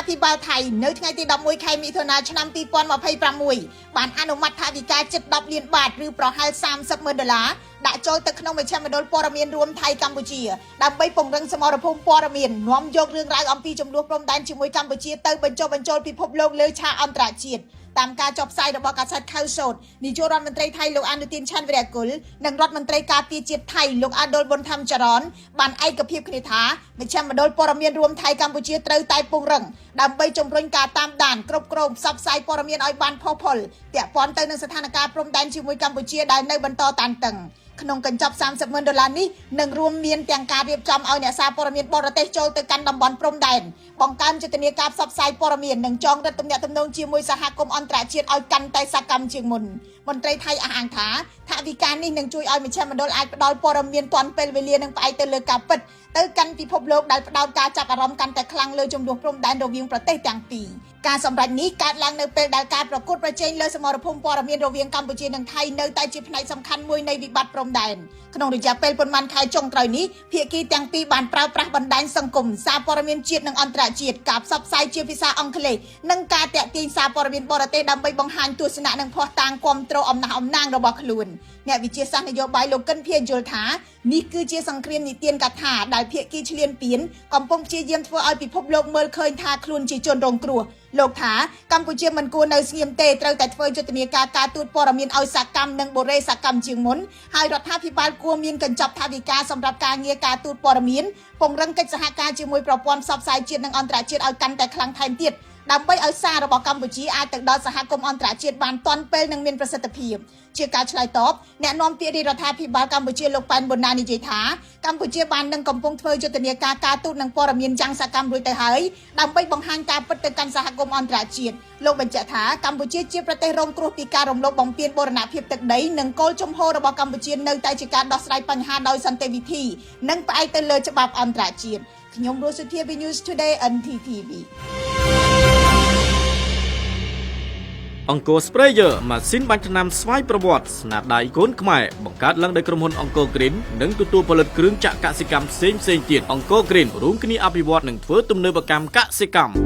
ភិបាលថៃនៅថ្ងៃទី11ខែមិថុនាឆ្នាំ2026បានអនុម័តថវិកាជិត10លានបាតឬប្រហែល30ម៉ឺនដុល្លារដាក់ចូលទៅក្នុងមជ្ឈមណ្ឌលព័ត៌មានរួមថៃកម្ពុជាដើម្បីពង្រឹងសមរភូមិព័ត៌មាននាំយករឿងរ៉ាវអំពីចំនួនព្រំដែនជាមួយកម្ពុជាទៅបញ្ចុះបញ្ចូលពិភពលោកលើឆាកអន្តរជាតិតាមការចុះផ្សាយរបស់កាសែតខៅសូតនាយករដ្ឋមន្ត្រីថៃលោកអានុទីនឆាន់វិរៈគុលនិងរដ្ឋមន្ត្រីការពារជាតិថៃលោកអាដុលប៊ុនថាំចរនបានឯកភាពគ្នាថាមជ្ឈមណ្ឌលព័ត៌មានរួមថៃកម្ពុជាត្រូវតែពង្រឹងដើម្បីជំរុញការតាមដានគ្រប់គ្រងផ្សព្វផ្សាយព័ត៌មានឲ្យបានផុសផុលពាក់ព័ន្ធទៅនឹងស្ថានភាពព្រំដែនជាមួយកម្ពុជាដែលនៅបន្តតានតឹងក្នុងកញ្ចប់30ម៉ឺនដុល្លារនេះនឹងរួមមានទាំងការរៀបចំឲ្យអ្នកសារព័ត៌មានបរទេសចូលទៅកាន់តំបន់ព្រំដែនបង្កើនយុទ្ធនាការផ្សព្វផ្សាយព័ត៌មាននិងចងរឹតទំនាក់ទំនងជាមួយសហគមន៍អន្តរជាតិឲ្យកាន់តែសកម្មជាងមុនមន្ត្រីថៃអះអាងថាថវិកានេះនឹងជួយឲ្យមជ្ឈមណ្ឌលអាចផ្ដល់ព័ត៌មានទាន់ពេលវេលានិងផ្អែកទៅលើការពិតទៅកាន់ពិភពលោកដែលផ្ដោតការចាប់អារម្មណ៍កាន់តែខ្លាំងលើចំនួនព្រំដែនរវាងប្រទេសទាំងពីរការសម្រេចនេះកើតឡើងនៅពេលដែលការប្រកួតប្រជែងលើសមរភូមិព័ត៌មានរវាងកម្ពុជានិងថៃនៅតែជាផ្នែកសំខាន់មួយនៃវិបត្តិព្រំដែនក្នុងរយៈពេលប៉ុន្មានខែចុងក្រោយនេះភាគីទាំងពីរបានប្រើប្រាស់បណ្ដាញសង្គមសារព័ត៌មានជាតិនិងអន្តរជាតិការផ្សព្វផ្សាយជាភាសាអង់គ្លេសនិងការតាក់ទាញសារព័ត៌មានបរទេសដើម្បីបង្ហាញទស្សនៈនិងភស្តុតាងគាំទ្រអំណះអំណាងរបស់ខ្លួនអ្នកវិទ្យាសាស្ត្រនយោបាយលោកកិនភាយល់ថានេះគឺជាសង្គ្រាមនិទានកថាដែលភាគីឈ្លានពានកំពុងព្យាយាមធ្វើឲ្យពិភពលោកមើលឃើញថាខ្លួនជាជនរងគ្រោះលោកថាកម្ពុជាមិនគួរនៅស្ងៀមទេត្រូវតែធ្វើយុទ្ធនាការការទូតព័ត៌មានឲ្យសកម្មនិងបុរេសកម្មជាងមុនហើយរដ្ឋាភិបាលគួរមានកញ្ចប់ថវិកាសម្រាប់ការងារការទូតព័ត៌មានពង្រឹងកិច្ចសហការជាមួយប្រព័ន្ធផ្សព្វផ្សាយជាតិនិងអន្តរជាតិឲ្យកាន់តែខ្លាំងថែមទៀតដើម្បីឲ្យសាររបស់កម្ពុជាអាចទៅដល់សហគមន៍អន្តរជាតិបានទាន់ពេលនិងមានប្រសិទ្ធភាពជាការឆ្លើយតបអ្នកនាំពាក្យរាជរដ្ឋាភិបាលកម្ពុជាលោកប៉ែនប៊ុនណានិយាយថាកម្ពុជាបាននឹងកំពុងធ្វើយុទ្ធនាការការទូតនិងព័ត៌មានយ៉ាងសកម្មរួចទៅហើយដើម្បីបង្ហាញការពិតទៅកាន់សហគមន៍អន្តរជាតិលោកបញ្ជាក់ថាកម្ពុជាជាប្រទេសរងគ្រោះពីការរំលោភបំពានបូរណភាពទឹកដីនិងគោលជំហររបស់កម្ពុជានៅតែជាការដោះស្រាយបញ្ហាដោយសន្តិវិធីនិងផ្អែកទៅលើច្បាប់អន្តរជាតិខ្ញុំរស់សុធាពី News Today NTTV។ អង្គរ Sprayer ម៉ាស៊ីនបាញ់ថ្នាំស្វ័យប្រវត្តិស្នាដៃកូនខ្មែរបង្កើតឡើងដោយក្រុមហ៊ុនអង្គរ Green និងទទួលផលិតគ្រឿងចក្រកសិកម្មផ្សេងផ្សេងទៀតអង្គរ Green រួមគ្នាអភិវឌ្ឍនិងធ្វើទំនើបកម្មកសិកម្ម។